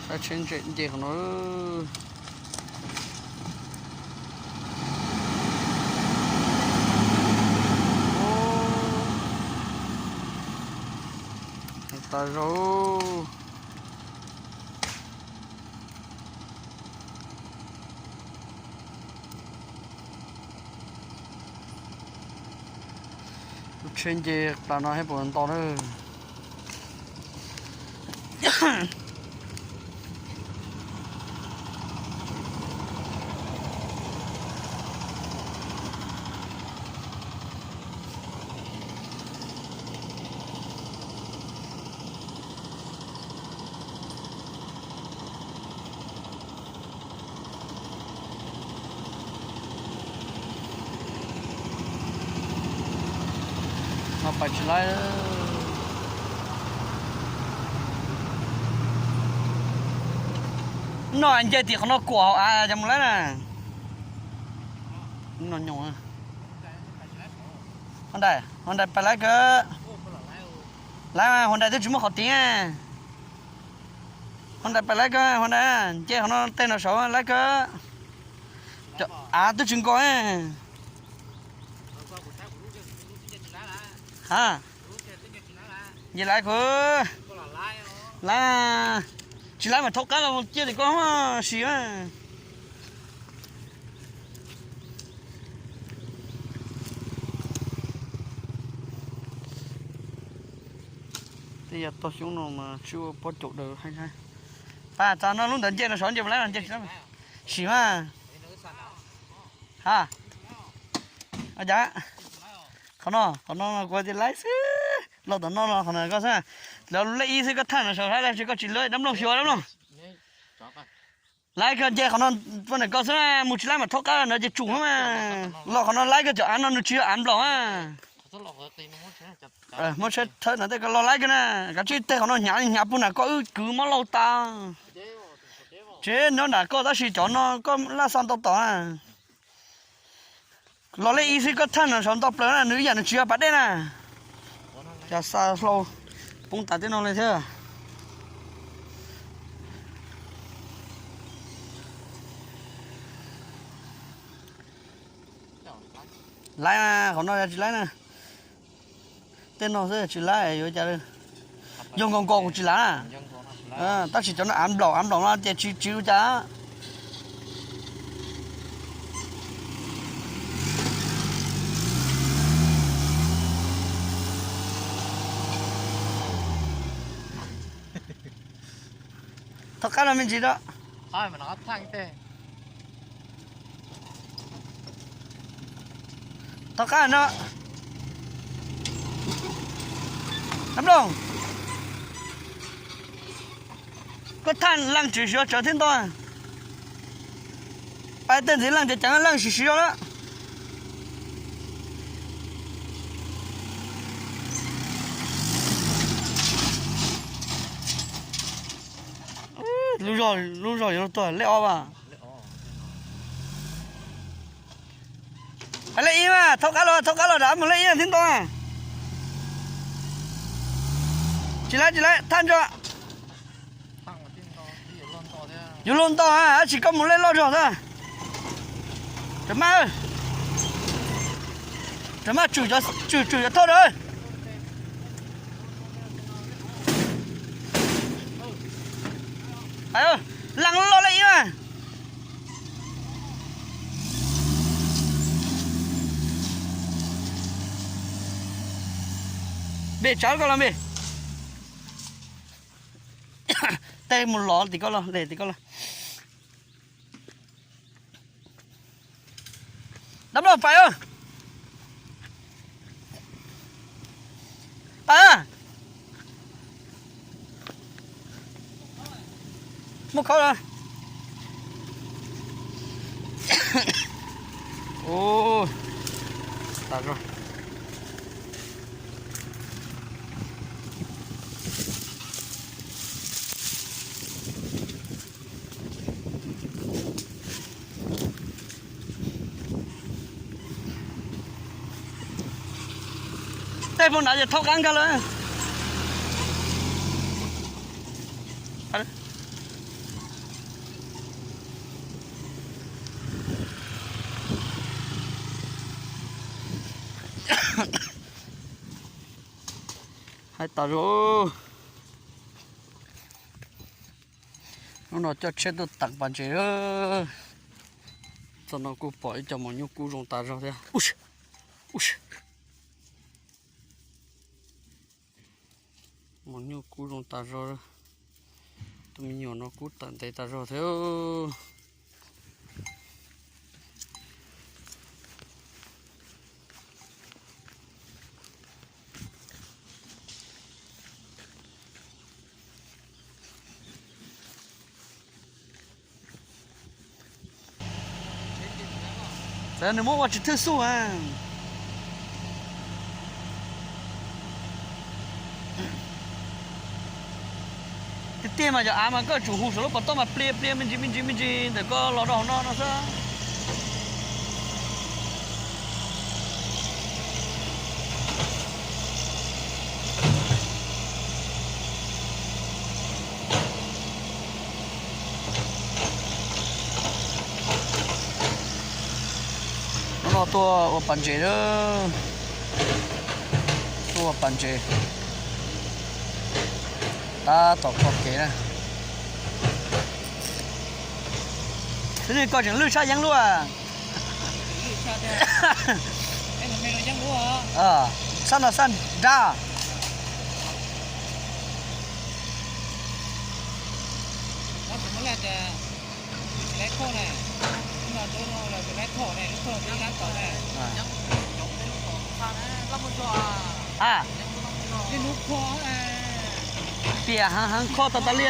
Tsheb nce qhov no. Tas zog. Lub tsheb nce plas no thiab puas nto na. No pais tsis laib. No nce tim qhov no kuam hauv av cov mus laib na. No nyoos. Hos ntais, hos ntais pais laib kawg. Laib mas hos ntais twb tsis muaj qhov tiav. Hos ntais pais laib kawg, hos ntais nce qhov no tej no saud laib kawg. Av twb tsis nkaus. Ha, nce laib kawg. Laib, tsis laib mas thaub qab los mus ciaj tim koj sim. Tej yam tog xyoob no mas tsis ua pob caum daws. Pas tas no lub ntawd nce no saud nce mus laib no nce sim mas. Ha, cas qhov no, qhov no kuv tias laib xwb. Los tom no los qhov no koj xwb. Lawv lej ib xwb koj thaj no saud saib los tsis koj tsis lawb dab mloog xyuas dab mloog. Laib kawg nce qhov no, poj niam koj xwb na, mus tsis laib mas thaub qab no ces tsum mas. Los qhov no laib kawg cov av no nws tsis yog av nplaum a. Muab tsheb thawb no tej koj los laib kawg na, kav tsij tej qhov no hnyav hnyav puag nram koj wb kwv mob lauj tas. Tsev nyob nram koj tab sis cov no koj laj xa ntau tom. Los lej ib xwb koj thaj no saud nto plaws na, nws ib yam nws tsis yog pas dej na. Cas xa hlau poob tas tej no li thiab. Laib, qhov no yog tsis laib na. Tej no xwb tsis laib yuav cas. Yog nkaus nkaus kuv tsis laib na. Tab sis cov no av nplaum av nplaum no ces tsis tsis ua cas. Thov qab los me ntsis da. Thov qab no. Ab Nplooj, koj thaj leej tsis siv tsawv thiab ntau. Pais tej ntxiv leej ces ceev leej sim siv na. Lub zog yuav luag tuag lej ob as. Lej ib mas, thov qab los, thov qab los rov mus lej ib thiab ntau. Tsis laib, tsis laib, thaj ntso. Yuav luag ntau, tab sis koj mus lej loj zog xwb. Cov maj, cov maj tswm, tswm cov thoj a. Leej loj lej ib mas. Npe tsav koj los npe. Tej mus los tim koj los, tim koj los. Dab Nplooj pais. Pais. Muab khauv los. Ua, tas zog. Tej phooj ywg ces thov qab nkag lawm. Hais tas zog. Hnub no coj tsheb tuaj teev pas ntses. Txog no kuj pom ib co maum nyuj kub zoo tas zog thiab. Maum nyuj kub zoo tas zog. Tus me nyuam no kub tawm ntev tas zog thiab. Txawm nws muab ua tsis thwj xu a. Tiag tiag mas cov av mas koj tsum hu saum lub pov toj mas plia plia me ntsis me ntsis me ntsis ntawm koj los rau hauv no no xwb. Hnub no tuaj ua pas ntses, tuaj ua pas ntses. Tab tom kho kev na. Xwb koj tseem lwj sab yeeb lub a. Sab no sab nrab. A, piam heev heev kho tau tau li.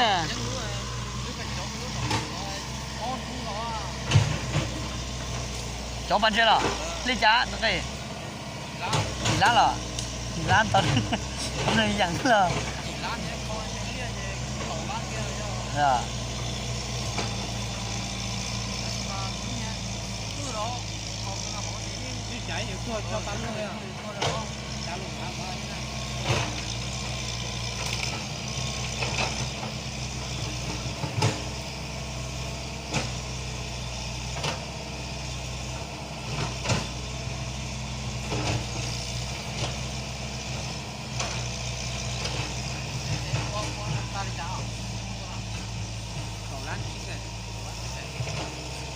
Cov pas ntses los li cas nqe? Yim lab los? Yim lab tau, yeem los.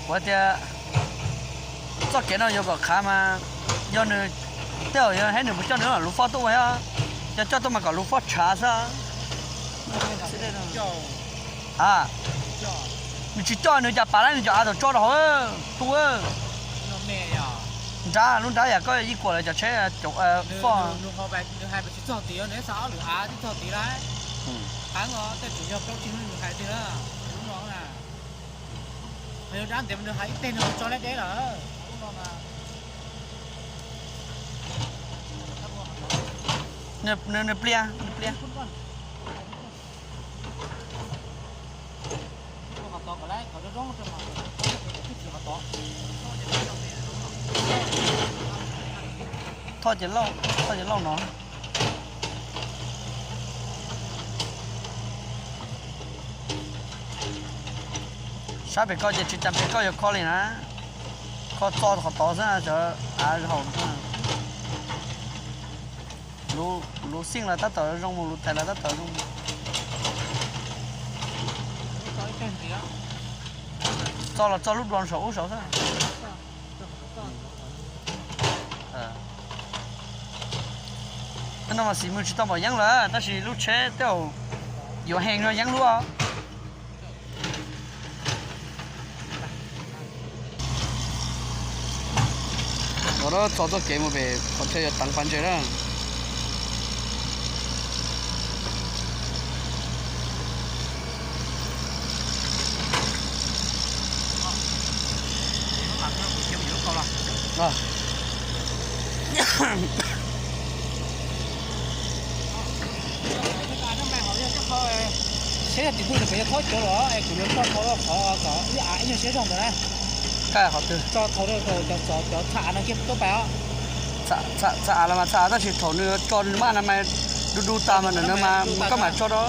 Kuv tias txoj kev no yuav kom qhav mas yog nws, tej zaum yog hais nws mus coj nws lub foj tuaj ua thiab, yog coj tuaj mas kom lub foj tshav xwb. A, nws tsis coj nws cas pas lab nws cov av tau tso rau hauv tu. Nrab, lub nrab yam koj ib kuam lawv cov tsheb foj. Nws pliag, nws pliag. Thoj ces lauj, thoj ces lauj no. Sab pem koj ces tsis tas pem koj yuav kho li na. Kho txo qhov tod xwb, cov av haum. Lub xij los tab tom zoo mus, lub thaiv los tab tom zoo mus. Txo los txo lub dua saum ub saud xwb. Tej no mas xim mws tsis tau pom yeeb lawm, tab sis lub tsheb tej zaum yuav heev no yeeb lub. Ua txog txoj kev mus pem qhov chaw yuav teev pas ntses na. Siab yog tim ntuj ces kuv yuav thaub cov los es kuv yuav tso tau qhov kom ib av ib nyuag siab zog ntawd na. Tso thaum cov txham av no kiag tuaj pais os. Txham av los mas txham av tab sis thaum nws tso nws maj no mas du du tas mas ntawm no mas koj mam tso rau.